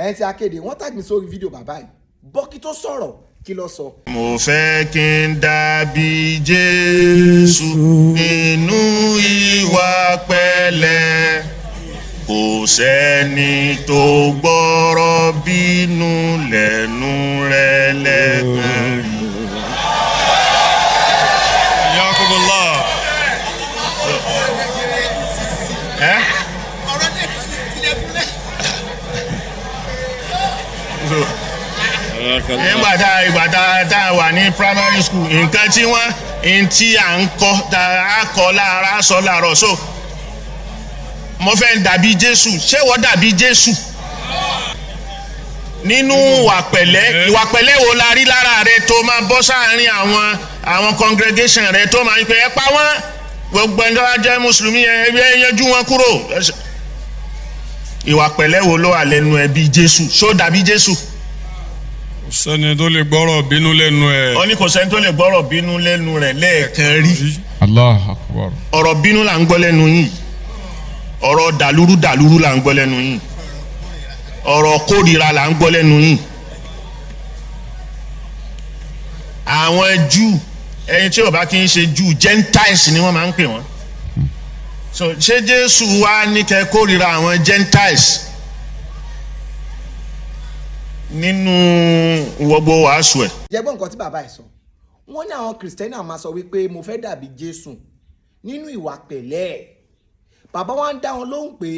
Ẹ̀yin tí akéde, wọ́n tag mi sórí fídíò bàbá yìí. Bọ́kí tó sọ̀rọ̀, kí ló sọ? Mo fẹ́ kí n dàbí Jésù nínú ìwà pẹ̀lẹ́. Kò sẹ́ni tó gbọ́rọ̀ bínú lẹ́nu rẹ̀ lẹ́ẹ̀kan rí. Yakumullah. Ẹ́ Ọ̀rọ̀ dẹ̀ tilẹ̀kùnlẹ̀. So, nígbà tá ìgbà tá a wà ní primary school, nǹkan tí wọ́n n tí à ń kọ́, tá a kọ́ lára sọ láàárọ̀. So mo fẹ́ dàbí Jésù. Ṣé wọ́n dàbí Jésù nínú ìwà pẹ̀lẹ́? Ìwà pẹ̀lẹ́ wo la rí lára rẹ tó máa bọ́ sáàárín àwọn congregation rẹ, tó máa ń pè é pa wọ́n, gbogbo ẹni tó bá jẹ́ mùsùlùmí yẹn, ẹ yanjú wọn kúrò? Ìwà pẹ̀lẹ́ wo ló wà lẹ́nu ẹ bí Jésù? Ṣó dàbí Jésù? Kò sẹ́ni tó lè gbọ́rọ̀ bínú lẹ́nu ẹ̀. Ó ní kò sẹ́ni tó lè gbọ́rọ̀ bínú lẹ́nu rẹ̀ lẹ́ẹ̀kan rí. Allah akbar. Ọ̀rọ̀ bínú là ń gbọ́ lẹ́nu yìí, ọ̀rọ̀ dàlúrú dàlúrú là ń gbọ́ lẹ́nu yìí, ọ̀rọ̀ kórìíra là ń gbọ́ lẹ́nu yìí. Àwọn Júù, ẹni tí ò bá kí ń ṣe Júù, Gentiles ni wọ́n máa ń pè wọ́n. So ṣé Jésù wá ní kẹ́ kórìíra àwọn Gentiles nínú gbogbo wàásù ẹ̀? Jẹ́ gbọ́ nǹkan tí bàbá ẹ̀ sọ. Wọ́n ní àwọn Kìrìsìtẹ́nì máa sọ wípé mo fẹ́ dàbí Jésù nínú ìwà pẹ̀lẹ́ ẹ̀. Bàbá wa ń dá wọn lóhùn pé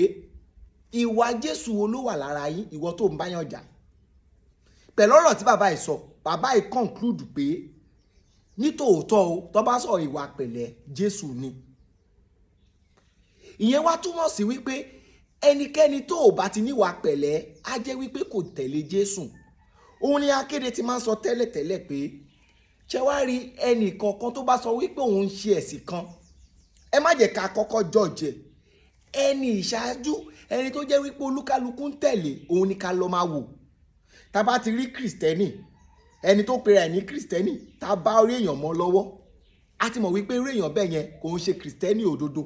ìwà Jésù wo ló wà lára yín, ìwọ tó ń báyàn jà? Pẹ̀lú ọ̀rọ̀ tí bàbá ẹ̀ sọ, bàbá ẹ̀ conclude pé nítòótọ́ o, tó bá sọ̀rọ̀ ìwà pẹ̀lẹ́, Jésù ni. Ìyẹn wá túmọ̀ sí wípé ẹnikẹ́ni tó ò bá ti níwà pẹ̀lẹ́, á jẹ́ wípé kò tẹ̀lé Jésù. Òun ni akéde ti máa ń sọ tẹ́lẹ̀tẹ́lẹ̀ pé ṣé wá rí ẹnì kankan tó bá sọ wípé òun ń ṣe ẹ̀sìn kan, ẹ má jẹ́ ká kọ́kọ́ judge ẹni ìṣáájú. Ẹni tó jẹ́ wípé olúkálukú ń tẹ̀lé, òun ni ká lọ máa wò. Tá bá ti rí Kìrìsìtẹ́nì, ẹni tó pera ẹ̀ ní Kìrìsìtẹ́nì, tá a bá orí èèyàn mọ́ lọ́wọ́, a ti mọ̀ wípé irú èèyàn bẹ́ẹ̀ yẹn kò ń ṣe Kìrìsìtẹ́nì òdodo.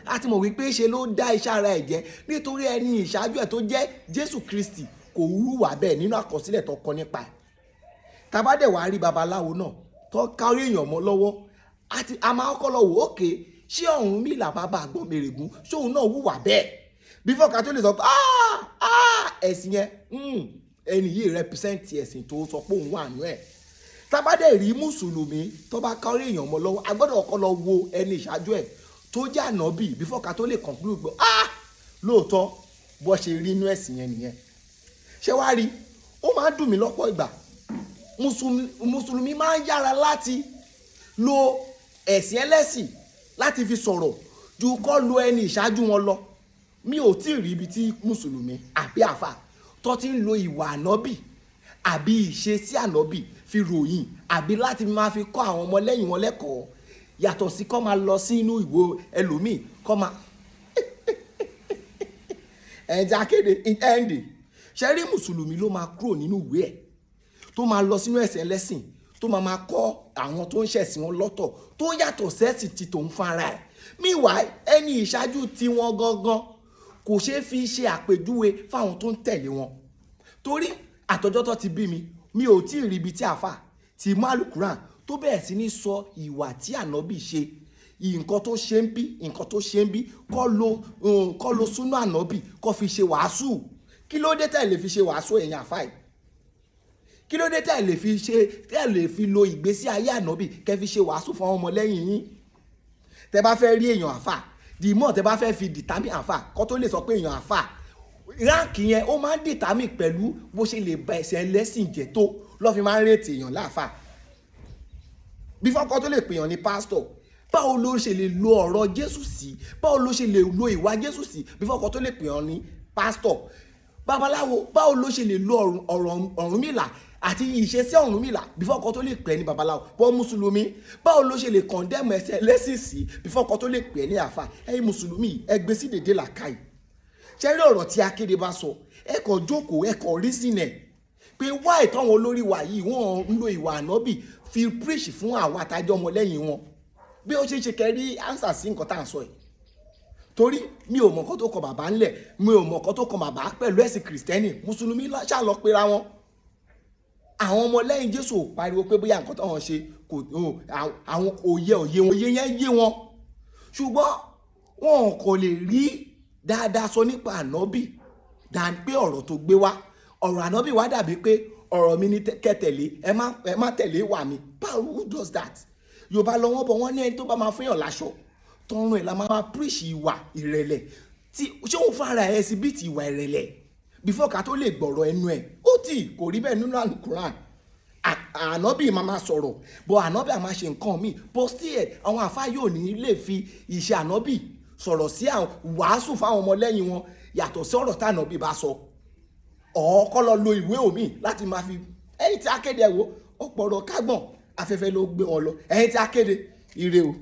A ti mọ̀ wípé ṣe ló dá iṣẹ́ ara ẹ̀ jẹ́, nítorí ẹni ìṣáájú ẹ̀ tó jẹ́ Jésù Kristi kò hùwà bẹ́ẹ̀ nínú àkọsílẹ̀ tó kọ nípa ẹ̀. Tá bá dẹ̀ wá rí babaláwo náà tó kárí èèyàn mọ́ lọ́wọ́, àti a máa kọ́ lọ wò ókè, ṣé Ọ̀rúnmìlà bàbá Àgbọnnìrègún, ṣóun náà hùwà bẹ́ẹ̀ before ká tó lè sọ pé ah ah, ẹ̀sìn yẹn, ẹni yìí represent ẹ̀sìn tó sọ pé òun wà nú ẹ̀? Tá bá dẹ̀ rí mùsùlùmí tó bá kárí èèyàn mọ́ lọ́wọ́, a gbọ́dọ̀ kọ́ lọ wo ẹni ìṣáájú ẹ̀ tó jẹ́ ànábì before ká tó lè conclude pé ah, lóòótọ́, bó ṣe rí inú ẹ̀sìn yẹn nìyẹn. Ṣé wàá rí, ó máa ń dùn mí lọ́pọ̀ ìgbà, mùsùlùmí máa ń yára láti lo ẹ̀sìn ẹlẹ́sìn láti fi sọ̀rọ̀ ju kọ́ lo ẹni ìṣáájú wọn lọ. Mi ò tí ì rí ibi tí mùsùlùmí àbí àfà tó ti ń lo ìwà ànábì àbí ìṣesí ànábì fi ròyìn àbí láti máa fi kọ́ àwọn ọmọlẹ́yìn wọn lẹ́kọ̀ọ́, yàtọ̀ sí kọ́ máa lọ sínú ìwé ẹlòmíì kọ́ máa ẹ̀ǹtí akéde ẹ̀ǹdì. Ṣe rí, mùsùlùmí ló máa kúrò nínú ìwé ẹ̀, tó máa lọ sínú ẹ̀sìn ẹlẹ́sìn, tó máa máa kọ́ àwọn tó ń ṣẹ̀sìn wọn lọ́tọ̀, tó yàtọ̀ sẹ́sìn ti tòun fún ara ẹ̀. Meanwhile, ẹni ìṣáájú tiwọn gangan kò ṣeé fi ṣe àpèjúwe fáwọn tó ń tẹ̀lé wọn, torí àtọjọ́ tó ti bí mi, mi ò tí ì rí ibi tí àáfà ti mú àlùkùrán tó bẹ̀rẹ̀ sí ní sọ ìwà tí ànábì ṣe, nǹkan tó ṣe ń bí, nǹkan tó ṣe ń bí, kọ́ lo súnà ànábì kọ́ fi ṣe wàásù. Kí ló dé tẹ̀ lè fi ṣe wàásù, ẹ̀yin àáfà yìí? Kí ló dé tẹ̀ lè fi ṣe, tẹ̀ lè fi lo ìgbésí ayé ànábì kẹ́ fi ṣe wàásù fún àwọn ọmọlẹ́yìn yín? Tẹ́ bá fẹ́ rí èèyàn àáfà, the more tẹ́ bá fẹ́ fi determine àáfà, kọ́ tó lè sọ pé èèyàn àáfà, rank yẹn ó máa ń determine pẹ̀lú bó ṣe lè ba ẹ̀sìn ẹlẹ́sìn jẹ́ tó lọ́ fi máa ń rate èèyàn láàfà. Before kọ́ tó lè pèèyàn ní pásítọ̀, báwo ló ṣe lè lo ọ̀rọ̀ Jésù sí, báwo ló ṣe lè lo ìwà Jésù sí before kọ́ tó lè pèèyàn ní pásítọ̀? Babaláwo, báwo ló ṣe lè lo ọ̀rọ̀ Ọ̀rúnmìlà àti ìṣesí Ọ̀rúnmìlà before kọ́ tó lè pè é ní babaláwo? Bọ́ mùsùlùmí, báwo ló ṣe lè condemn ẹ̀sìn ẹlẹ́sìn sí before kọ́ tó lè pè é ní àfà? Ẹ̀yin mùsùlùmí, ẹ gbé sí dèdè làkàì. Ṣe rí ọ̀rọ̀ tí akéde bá sọ, ẹ kàn jókòó, ẹ kàn reason ẹ̀ pé why táwọn olórí wa yìí, wọ́n ń lo ìwà ànábì fi preach fún àwọn àtàjọ ọmọlẹ́yìn wọn, bí ó ṣe ń ṣe kẹrí answer sí nǹkan tá à ń sọ yìí. Torí mi ò mọ̀ nǹkan tó kọ bàbá ńlẹ̀, mi ò mọ̀ nǹkan tó kọ bàbá pẹ̀lú ẹ̀sìn Kìrìsìtẹ́nì. Mùsùlùmí ṣáà lọ pera wọn. Àwọn ọmọlẹ́yìn Jésù ò pariwo pé bóyá nǹkan táwọn ṣe kò àwọn òye òye wọn, òye yẹn yé wọn, ṣùgbọ́n wọn kò lè rí dáadáa sọ nípa ànábì dàn pé ọ̀rọ̀ tó gbé wá, ọ̀rọ̀ ànábì wá dàbí pé ọ̀rọ̀ mi ní kẹtẹ̀lé, ẹ má tẹ̀lé wà mí. Báwo? Who does that? Yorùbá lọ wọ́n bọ̀, wọ́n ní ẹni tó bá máa fún yàn láṣọ tọrùn ẹ̀ la máa preach ìwà ìrẹ̀lẹ̀. Tí ṣé òun fara ẹ̀ sí bíi ti ìwà ìrẹ̀lẹ̀ before ká tó lè gbọ̀rọ̀ ẹnu ẹ̀? Ó tì kò rí bẹ́ẹ̀ nínú Alukuran. Ànábì máa sọ̀rọ̀ bọ̀, ànábì àmà ṣe nǹkan míì, but still àwọn àfa yóò ní lè fi ìṣe ànábì sọ̀rọ̀ sí àwọn wàásù fáwọn ọmọlẹ́yìn wọn yàtọ̀ sí ọ̀rọ̀ tànábì bá sọ, ọ̀ọ́kọ́ lọ lo ìwé òmíì láti máa fi ẹ̀yìn tí akéde. Ẹ̀ wo ọ̀pọ̀ ọ̀rọ̀ kágbọ̀n, afẹ́fẹ́ ló gbé wọn lọ. Ẹ̀yìn tí akéde, ire o.